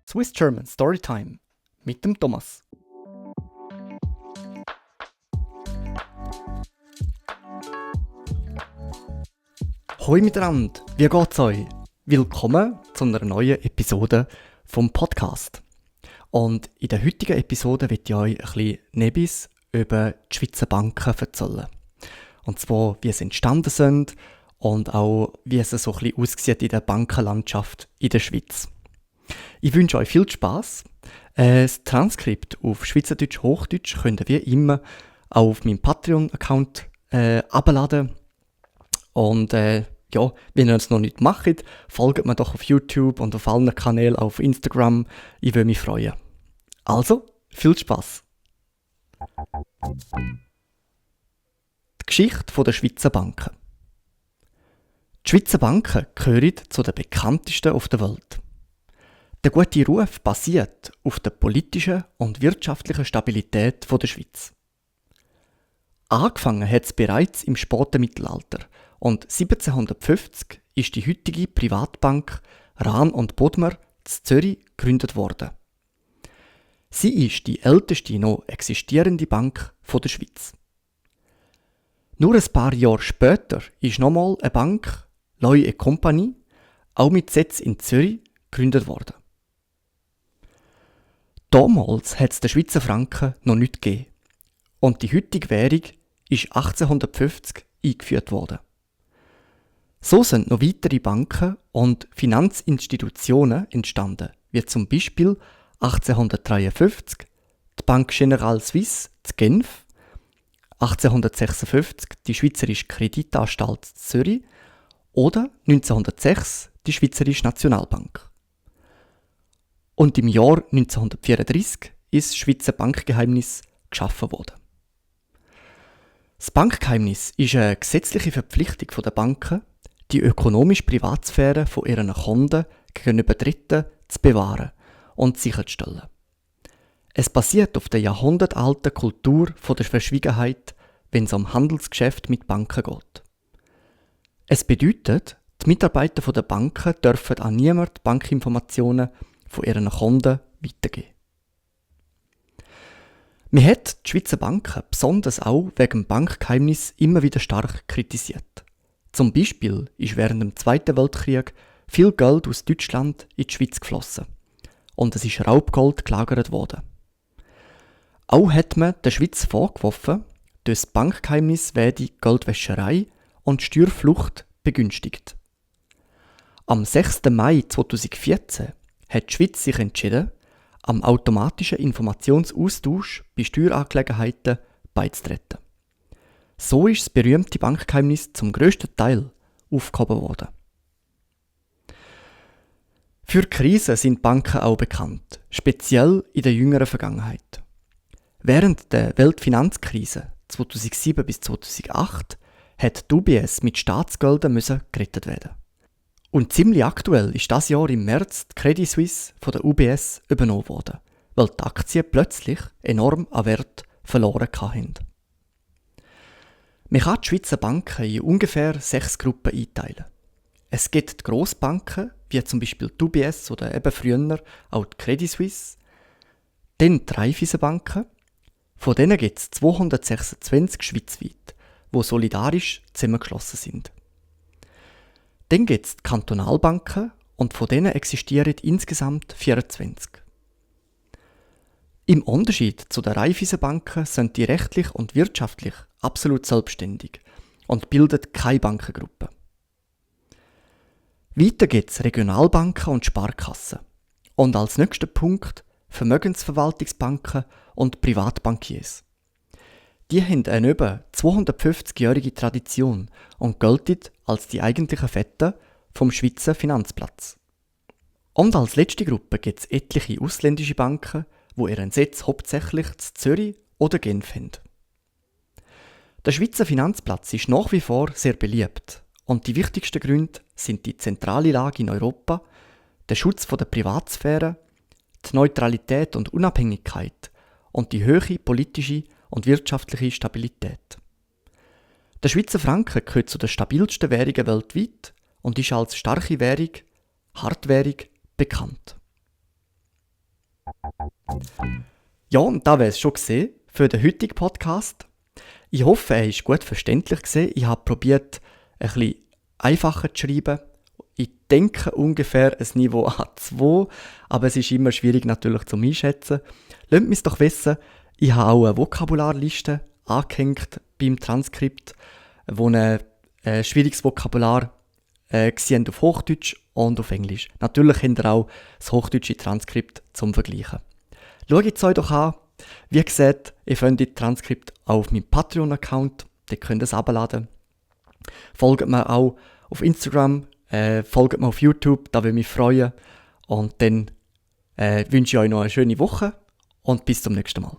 Swiss German Storytime mit dem Thomas. Hoi miteinander, wie geht's euch? Willkommen zu einer neuen Episode vom Podcast. Und in der heutigen Episode möchte ich euch ein bisschen Nebis über die Schweizer Banken erzählen. Und zwar, wie sie entstanden sind und auch, wie es so ein bisschen aussieht in der Bankenlandschaft in der Schweiz. Ich wünsche euch viel Spass. Das Transkript auf Schweizerdeutsch-Hochdeutsch könnt ihr wie immer auch auf meinem Patreon-Account abladen. Und wenn ihr es noch nicht macht, folgt mir doch auf YouTube und auf allen Kanälen, auch auf Instagram. Ich würde mich freuen. Also, viel Spass! Die Geschichte der Schweizer Banken. Die Schweizer Banken gehören zu den bekanntesten auf der Welt. Der gute Ruf basiert auf der politischen und wirtschaftlichen Stabilität der Schweiz. Angefangen hat es bereits im späten Mittelalter und 1750 ist die heutige Privatbank Rahn und Bodmer in Zürich gegründet worden. Sie ist die älteste noch existierende Bank der Schweiz. Nur ein paar Jahre später ist nochmal eine Bank, Leu & Compagnie, auch mit Sitz in Zürich, gegründet worden. Damals hat es den Schweizer Franken noch nicht gegeben und die heutige Währung ist 1850 eingeführt worden. So sind noch weitere Banken und Finanzinstitutionen entstanden, wie zum Beispiel 1853 die Banque Générale Suisse zu Genf, 1856 die Schweizerische Kreditanstalt Zürich oder 1906 die Schweizerische Nationalbank. Und im Jahr 1934 ist das Schweizer Bankgeheimnis geschaffen worden. Das Bankgeheimnis ist eine gesetzliche Verpflichtung der Banken, die ökonomische Privatsphäre von ihren Kunden gegenüber Dritten zu bewahren und sicherzustellen. Es basiert auf der jahrhundertalten Kultur der Verschwiegenheit, wenn es um Handelsgeschäft mit Banken geht. Es bedeutet, die Mitarbeiter der Banken dürfen an niemanden Bankinformationen von ihren Kunden weitergeben. Man hat die Schweizer Banken besonders auch wegen dem Bankgeheimnis immer wieder stark kritisiert. Zum Beispiel ist während dem Zweiten Weltkrieg viel Geld aus Deutschland in die Schweiz geflossen und es ist Raubgold gelagert worden. Auch hat man der Schweiz vorgeworfen, durch das Bankgeheimnis werde Geldwäscherei und Steuerflucht begünstigt. Am 6. Mai 2014 hat die Schweiz sich entschieden, am automatischen Informationsaustausch bei Steuerangelegenheiten beizutreten. So ist das berühmte Bankgeheimnis zum grössten Teil aufgehoben worden. Für Krisen sind Banken auch bekannt, speziell in der jüngeren Vergangenheit. Während der Weltfinanzkrise 2007 bis 2008 hat die UBS mit Staatsgeldern gerettet werden. Und ziemlich aktuell ist das Jahr im März die Credit Suisse von der UBS übernommen worden, weil die Aktien plötzlich enorm an Wert verloren hatten. Man kann die Schweizer Banken in ungefähr 6 Gruppen einteilen. Es gibt die Grossbanken, wie zum Beispiel die UBS oder eben früher auch die Credit Suisse. Dann die Raiffeisenbanken. Von denen gibt es 226 schweizweit, die solidarisch zusammengeschlossen sind. Dann gibt es die Kantonalbanken und von denen existieren insgesamt 24. Im Unterschied zu den Raiffeisenbanken sind die rechtlich und wirtschaftlich absolut selbstständig und bilden keine Bankengruppe. Weiter gibt es Regionalbanken und Sparkassen und als nächster Punkt Vermögensverwaltungsbanken und Privatbankiers. Die haben eine über 250-jährige Tradition und gelten als die eigentlichen Väter vom Schweizer Finanzplatz. Und als letzte Gruppe gibt es etliche ausländische Banken, die ihren Sitz hauptsächlich in Zürich oder Genf haben. Der Schweizer Finanzplatz ist nach wie vor sehr beliebt und die wichtigsten Gründe sind die zentrale Lage in Europa, der Schutz der Privatsphäre, die Neutralität und Unabhängigkeit und die hohe politische und wirtschaftliche Stabilität. Der Schweizer Franken gehört zu den stabilsten Währungen weltweit und ist als starke Währung, Hartwährung, bekannt. Ja, und da wäre es schon gesehen für den heutigen Podcast. Ich hoffe, er ist gut verständlich gewesen. Ich habe probiert, ein bisschen einfacher zu schreiben. Ich denke ungefähr ein Niveau A2, aber es ist immer schwierig natürlich zum Einschätzen. Lasst mich doch wissen, ich habe auch eine Vokabularliste angehängt beim Transkript, wo ein schwieriges Vokabular gesehen auf Hochdeutsch und auf Englisch. Natürlich habt ihr auch das hochdeutsche Transkript zum Vergleichen. Schaut es euch doch an. Wie gesagt, ihr findet das Transkript auch auf meinem Patreon-Account. Dort könnt ihr es abladen. Folgt mir auch auf Instagram, folgt mir auf YouTube, da würde mich freuen. Und dann wünsche ich euch noch eine schöne Woche und bis zum nächsten Mal.